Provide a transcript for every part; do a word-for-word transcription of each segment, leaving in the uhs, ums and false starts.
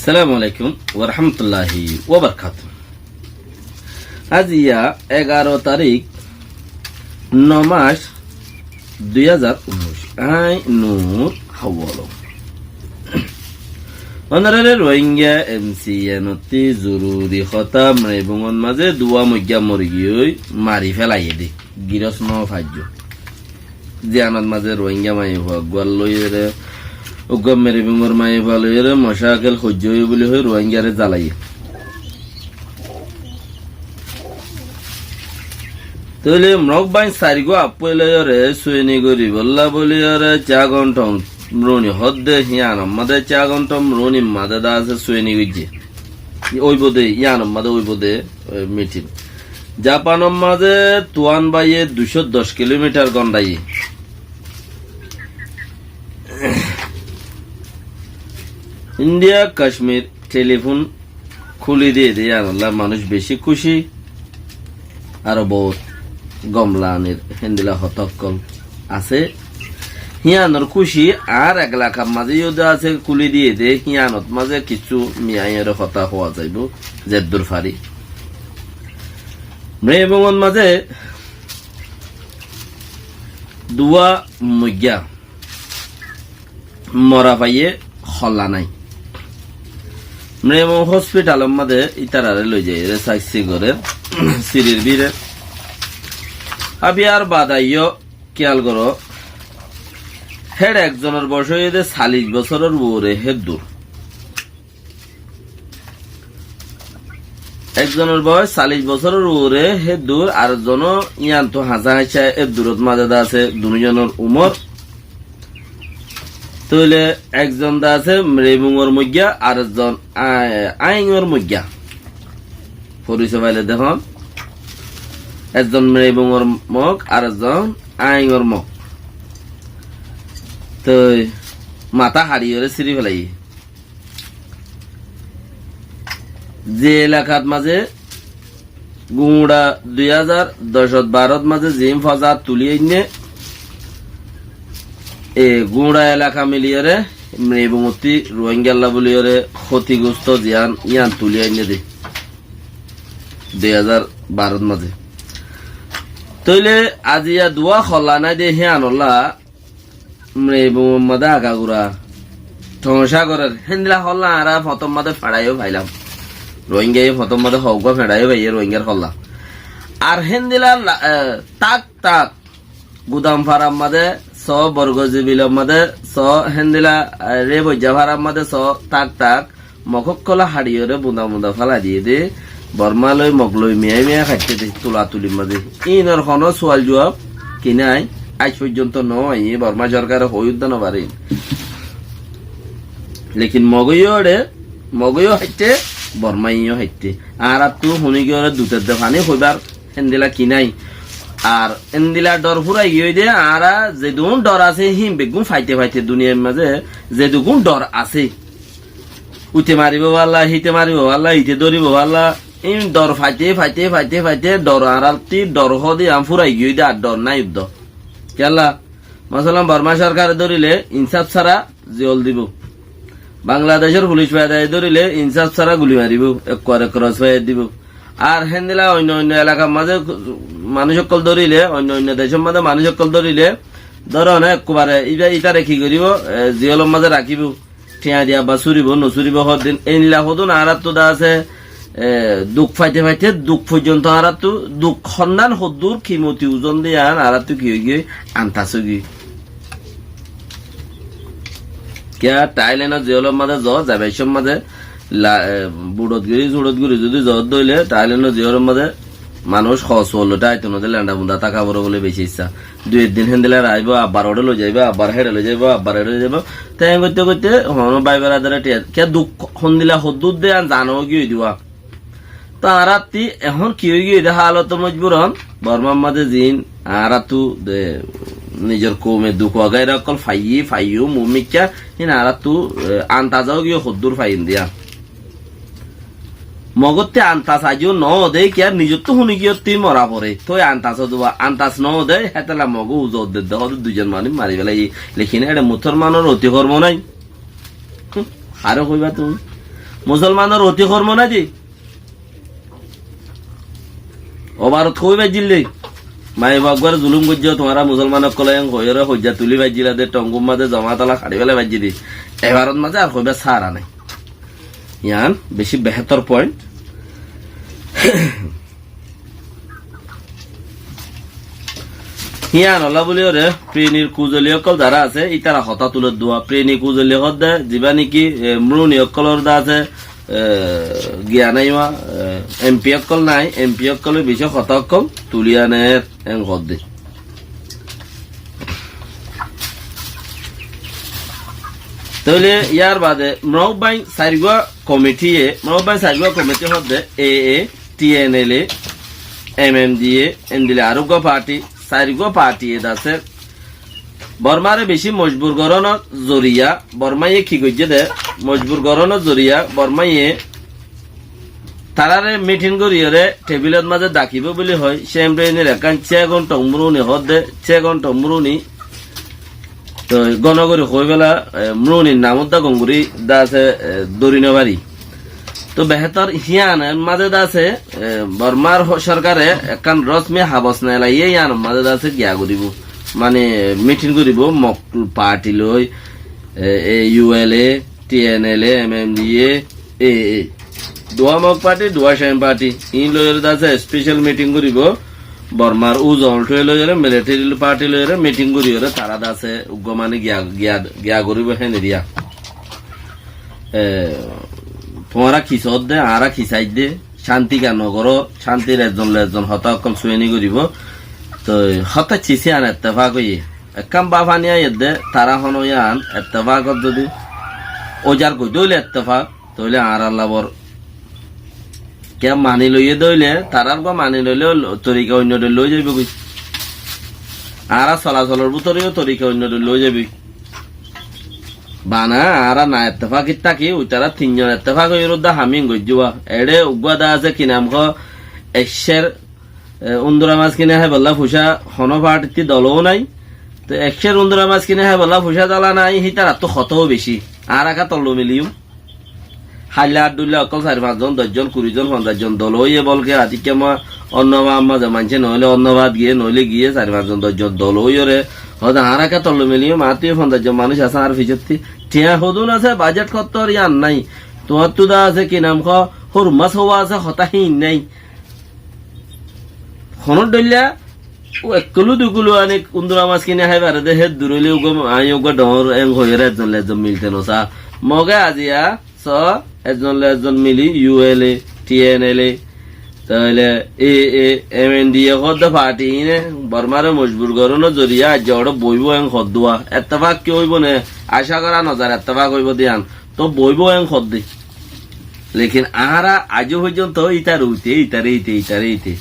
Assalamu alaikum wa rahmatullahi wa barakatuhu. Aijja egaro tarík, no mac, dui házar unnúic. Añí Nur Hawolo. Ónorare Rohingya M C N ottú zoruri hotá, Mribungot mazé duwá moijja mori giyói, mari félaiye dé. Girós no faijjó. Ziyanot mazé Rohingya maiyafua uggwá loiyóre, uggwá Mribungor maiyafua loiyóre mocakel hoijjó buli hoi Rohingyare zalaiye. Tóile Morok báin sairgwá affúa loiyóre suini goríbolla buliyóre Chagon Tom Runi hoódde, híyanot mazé Chagon Tom Runi mazé dá asé suini goijjé. Óibo dé, híyanot mazé óibo dé, e, mitin. Japanor mazé tuán báiye duicó doc kilómitar gondaiyé. Indiya Kacmir telifón kúli diyé dé, yíanolla manúic bicí kúci, aró bout gom lanir héndila hotá ókkol asé. Híyanor kúci añár elakar mazé yó dé asé, kúli diyé dé, híyanot mazé kissú miyaiyóre hotá hoó zaibou, zeddur fari. Mribungot mazé duwá moijja, mora faiyé, holla nái. Mribung hospitalor mazé ítarare loizaiyóre saissi gorér, sirir bíre. Hábiyar bade yó kiyal goró, héçe ekzonor boc óiye dé callic bosóror uore héddur. Ekzonor boc callic bosóror uore héddur, ar ekzon yíantu hañsá hañsá éddurót mazé dé asé duní zonor umor. Tóile ekzon dé asé Mribungor moijja, ar ekzon a-, Aingor moijja. Foriso faile dekón, ekzon Mribungor mok, ar ekzon Aingor mok. Toi matá haçiyóre siri félaiye. Ze elakat mazé guñça dui házar doc barot mazé ziín fozat tuli ainné, e guñça elaka miliyóre Mribungottí Rohingyalla buliyóre hótigosto ziyán yían tuli ainné dé dui házar barot mazé. Tóile aijja duwá holla nái dé híyanolla Mribungor mazé agagura thoóñca gorér. Héndila holla añára fotór mazé feçaiyó failam. Rohingyaye fotór mazé hoggúa feçaiyó faiyé Rohingyar holla. Ar héndila la-, e, tak tak Gudam farar mazé soó, Borgozibilor mazé soó, héndila, e, Reboijja farar mazé soó, tak tak Mok ókkol haçiyóre bunda bunda félai diyé dé, Borma loi Mok loi miyai miyai háitte dé, tula tulir mazé. Ínor honó sual juab ki nái, aij foijjonto no aiyé, Borma sorkare hoi uddá no farin. Lekin Mogoyó eçe, Mogoyó háitte, Bormaiyó háitte. Añárattú huni giyóre duter de faní hoibar héndila ki nái. Ar héndila dhor furai giyói dé, añára zedún dhor asé, hín beggún faite faite duniyair mazé zedún dhor asé. Uite maribó bálla, híte maribó bálla, ite dóribó bálla. Ín dhor faite, faite, faite, faite, dhor añárattí, dhor hoóde añár furai giyói dé, ar dhor nái uddó. Kiyólla? Masalan, Borma sorkare dórile insáf sára ziyól dibó. Bangladecór fulic faidaye dórile insáf sára guli maribó, ekkuare kros faiyar dibó. Ar héndila oinno oinno elakar mazé manúic ókkol dórile, oinno oinno decór mazé manúic ókkol dórile, dóro na ekkubare, íba ítare ki goríbo, e, ziyólor mazé rakíbo. Thiañ di abbar súribo, no súribo hoddin. Einla hodún añárattu de asé, e, duk faite faite, duk foijjonto añárattu, duk honnán hoddúr kimoti uzon de yián añárattu ki óigiyoi, antas óigiyoi. Kiyá Thailenor ziyólor mazé zo, zaibar cómot mazé, la, e, buçot gori, suçot gori zodi zo dóile, Thailenor ziyólor mazé manúic hos uollote aito no de, lenda bunda táka foribó buli beci issá. Dui ek din héndilla aibó, abbar óre loi zaibó, abbar héçe loi zaibó, abbar héçe loi zaibó. Te en goitte goitte hono bái beradare thiañ, ke duk hondilla hoddúr de an zano giyói diwa. To añárattí ehón ki óigiyoi de halote mojbur on, Bormar mazé zin añárattu de nizor koume duk wagaira ókkol faiyí, faiyum, mumikká, hin añárattu, e, antaza óigiyoi hoddúr faiyum diya. Mogottí antas aijjó noó de, kiyá nizottú huni giyótti mora fore. Toi antas óduwa, antas noó de, hétolla mogó uzu de, de, hoóde duizon manúic mari félaiye. Lekin eçe musolmanor oti hormo nái. Hum, haré hoiba tuñí? Musolmanor óti hormo nái de. Ó Barot hoói faijjíl de. Maiyafuwa uggwáre zulum goijjó, tuáñra musolman ókkole en hoiyóre hoijja tulí faijjíla de, tongur mazé zoma tola haçi félai faijjí de. E Barot mazé ar hoibar sára nái. Yián beci behétor point. Híyanolla buli óre, Prenir kuzoli ókkol zará asé, ítara hotá tulé duwa. Preni kuzoli hoódde, zibá niki, e, mruni ókkolor de asé, e, giyan aiyúa, e, M P ókkol nái, M P ókkole beci hotá ókkol tulí aner, en hoódde. Tóile yar bade Mrobbain sairgua komitiye, Mrobbain sairgua komiti hoódde A A, T N L A, M M D A, endilla areggua parti, sairgua partiye de asé Bormare beci mojbur gorónor zoriya, Bormaye ki goijjé de, mojbur gorónor zoriya, Bormaye tarare mitin goríyore tebilot mazé dakibó buli hoói, Sem Reinir ekkán Cegon Tong Mruni hoódde, Cegon Tong Mruni. Toi góno gorí hoói fela, e, Mrunir nam udda gom gorí de asé, e, dóri no fari. Toi behétor híyanor mazé de asé, e, Bormar ho-, sorkare ekkán rosmi habos nelaiyé híyanor mazé de asé giya goríbo. Mane, mitin goríbo, mok parti loi, e, e, U L A, T N L A, M M D A, A A. Duwa mok parti, duwa Sem parti. Iín loiyóre de asé special mitin goríbo. Bormar uzu olthuwe loiyóre, military parti loiyóre mitin goríyore tará de asé uggwá mane giya, giya, giya goríbo héne diya. E, tuáñra ki soódde, añára ki saidde, cánti giya no goró, cántir ezzon loi ezzon hotá ókkol sueni goríbo. Toi hotá cisi an ettefak óiye. Ekkán báfani aiyédde, tará hono yián ettefakot zodi ójar goidde óile ettefak, tóile añárar labor kiyá mani loiyé de óile, tarár uggwá mani loile torika oinno dhoilla ói zaibói. Añárar solasolor bútore yó torika oinno dhoilla ói zaibói. Bana añára na ettefakit táki, uitará tinzon ettefak óiyoré de ham iín goijjé. Eçé uggwá de asé ki nam hoó, ekcór, e, undura mas kine háibolla fuisá honó partittú dolo nái. Toi ekcór undura mas kine háibolla fuisá dala nái, hítarattú hotó beci. Añára ká tolloi miliyum. Háilla ar dhuilla ókkol sair fañs zon, doc zon, kuri zon, fonzaic zon dolo óiye, bolke atikká ma onno baf mazé maincé noóile onno baf giyé, noóile giyé, sair fañs zon, doc zon dolo óiyore. Hoóde añára ká tolloi miliyum, añáttu fonzaic zon manúic asé añár fisótti. Thiañ hodún asé, bajet hottór yián nái. Tuáñttú de asé ki nam hoó, hóruf mas hówa asé, hotá híin nái. Honó dhoilla, ó ekkolu dukolu anik undura mas kine hái fare de, hé dur óile uggwá, añí uggwá dhoóñr en hoiyóre ezzon loi ezzon milte nosá. Moge aziya, so, ezzon loi ezzon mili, U L A, T N L A, tóile A A, M N D A hoódde parti iíne, Bormare mojbur gorónor zoriya aijja óre boibó en hoddúa. Ettefak ki óibo né? Acá gorá nozar ettefak óibo de yián. Tóu boibó en hoddé. Lekin añára aijjó foijjonto ítare uite, ítare ite, ítare ite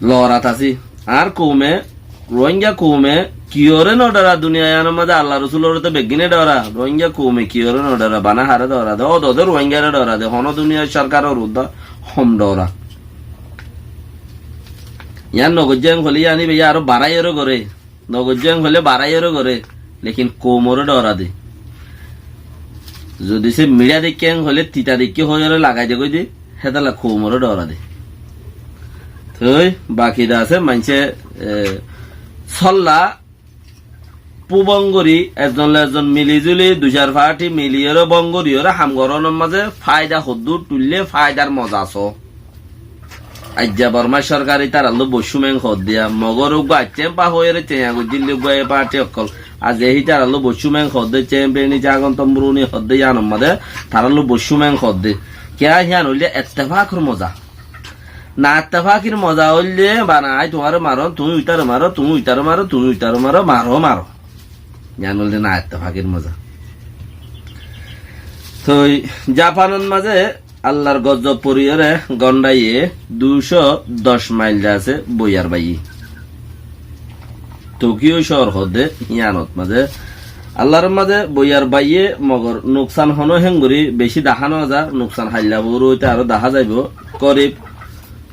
lorat así. Añár koume, Rohingya koume kiyóre no dhora? Duniya yiánor mazé Allar Rosuloré toh beggúne dhora. Rohingya koume kiyóre no dhora? Bana haré dhora de? Ódode Rohingyare dhora de. Honó duniyar sorkaror uddá hom dhora. Yián no goijjé en hoilé yián íbaye aró baráiyore goré. No goijjé en hoilé baráiyore goré, lekin koumoré dhora de. Zodi se miçá deikké en hoilé tita deikké hoiyóre lagai de goi de, hétolla koumoré dhora de. Toi baki de asé maincé, e, solla pú bong gorí, ezzon loi ezzon mili zuli, dui car parti miliyóre bong goríyore ham gorónor mazé faida hoddúr tuillé faidar moza asó. Aijja Bormar sorkar ítarallói boiccúm en hoódde, Mogor uggúa aiccé en ba hoiyóre teiya goijjíl de uggúa e parti ókkol. Aijja hítarallói boiccúm en hoódde, Sem Reinir Cegon Tong Mrunir hoódde, yíanor mazé tarallói boiccúm en hoódde. Kiyá yían óilde ettefakor moza. Na ettefakir moza óilde, bana añí tuáñre marom, tuñí uitare maro, tuñí uitare maro, tuñí uitare maro, maro, maro. Yían óilde na ettefakir moza. Toi Japanor mazé Allar gozob foriyóre gondhaiye dui cót doc mail de asé boiyar baiyé. Tokiyó cóor hoódde yíanot mazé. Allar mazé boiyar baiyé Mogor nuksan honó héngorí bicí dahá no za, nuksan hailla furu óite aró dahá zaibou. Korib,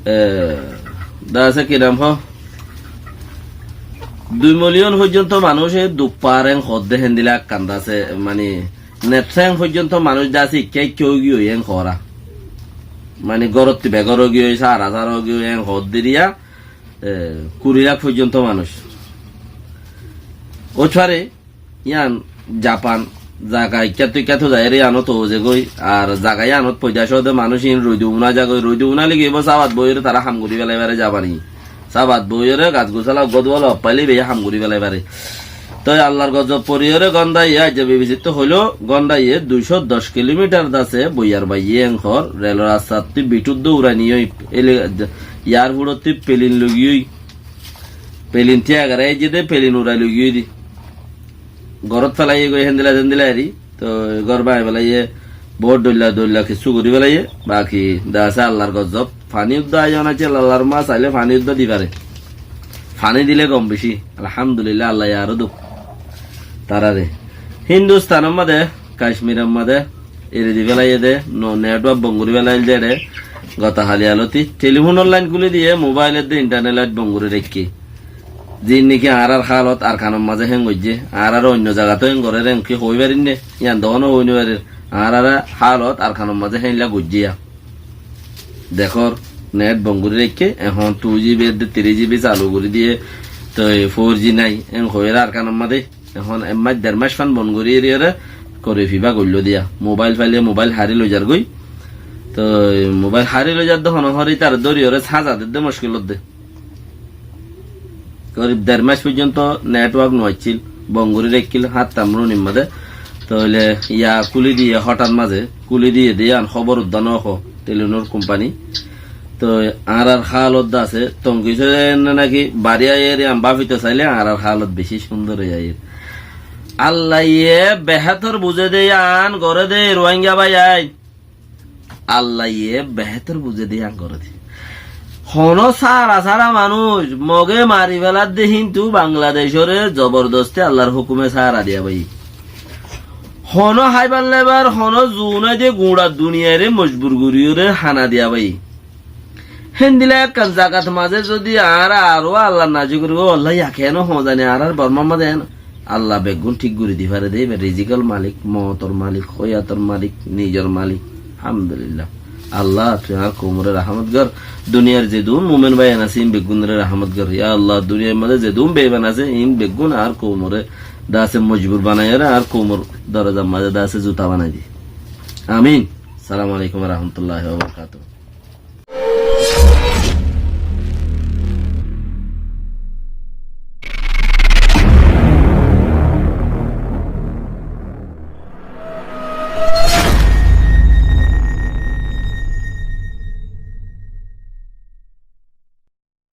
e, de asé ki nam hoó? Dui miliyon foijjonto manúice duk fare hoódde héndilla ekkán de asé, mani, Net seng foijjonto manúic de asé ikká ikká óigiyoi en hoóra. Mani górottu begór óigiyoi, sára sára óigiyoi en hoódde eriya, e, kuri lak foijjonto manúic. Ói fare, yián Japan, zaga ikkáttu ikkáttu zaiyóre yiánot ózegoi, ar zaga yiánot foida sóde manúic iín roido uná zagoi, roido uná ligi ibá sábat boiyóre tará ham gorí félai fare Japani. Sábat boiyóre gas gusala uggúa duwala oppaile ibáye ham gorí félai fare. Toi Allar gozob foriyóre góndaiye aijja B B C ttu hoilo, góndaiye duicó doc kilomitar dase boiyar baiye en hoór, relor rastattú biṭuddú urai niyói, ele, airfórtottú pelin logiyói, pelin tíyagarai aijjé dé, pelin urai logiyói dé. Górot félaiye goi héndilla téndilla eri. Toi gór bañai félaiye, bout dhoilla dhoilla kessú gorí félaiye, baki de asé Allar gozob. Faní uddá aiyón accíl, Allar mas aile faní uddá di fare. Faní dile gom beci. Alhamdulillah, Allaye aró duk tarare. Hindustanor mazé, Kacmiror mazé, eri di félaiye dé, no network bon gorí félaiyé dé ere, gota hali aloti, telifónor lain kúli diye, mobailor dé intarnet lain bon gorí raikké. Ziín niki añárar hálot Arkanor mazé héen goijjé, añárar oinno zagat ó héen gorér, héen ki hoói farir né? Yián de honó hoói nofarir. Añárar hálot Arkanor mazé héenla goijjé yá. Dekór, net bon gorí raikké, ehón two G B edde three G B salu gorí diye, toi four G nái, héen hoiyóre Arkanor mazé. Ehón ek mac, der mac fán bon gorí eriyóre, kori fiba goilló diya. Mobail faile mobail hári loizar goi. Toi mobail hári loizar de honó hori tar dóriyóre sáza dedde muckil ódde. Korib der mac foijjonto network no accíl, bon gorí raikkíl, háttam runir mazé. Toile yá kúli diye, hótat mazé kúli diye de, yián hóbor uddá no hoó, telifónor kumpani. Toi añárar hálot de asé, tongki sóde enne naki bari aiyér, yián báfito saile añárar hálot beci cúndor ói aiyér. Allaye behétor buzé de yián goré de, Ruáinga bái ain. Allaye behétor buzé de yián goré de. Honó sára sára manúic Moge mari féladde, hintu Bangladecóre zobordosti Allar hókume sára diya bái. Honó háibar laibar honó zunai de guñça duniyaire mojbur goríyore hána diya bái. Héndilla ekkán zagat mazé zodi añára aró Allar nacúkuri gorí, Alla, yá keén hoó zani, añárar Bormar mazé en. Alla beggún thík gorí di fare de, íba rizikor malik, moutor malik, hóyator malik, nizor malik. Alhamdulillah. Alla, tui añár koumoré rahámot gor. Duniyar zedún mumin báiyain asé, ín beggúnoré rahámot gor. Yá Alla, duniyar mazé zedún beiman asé, ín beggún añár koumoré de asé mojbur banaiyóre, añár koumor dorozar mazé de asé zuta banai di. Amin. Assalamu alaikum wa rahmatullahi wa barakatuhu.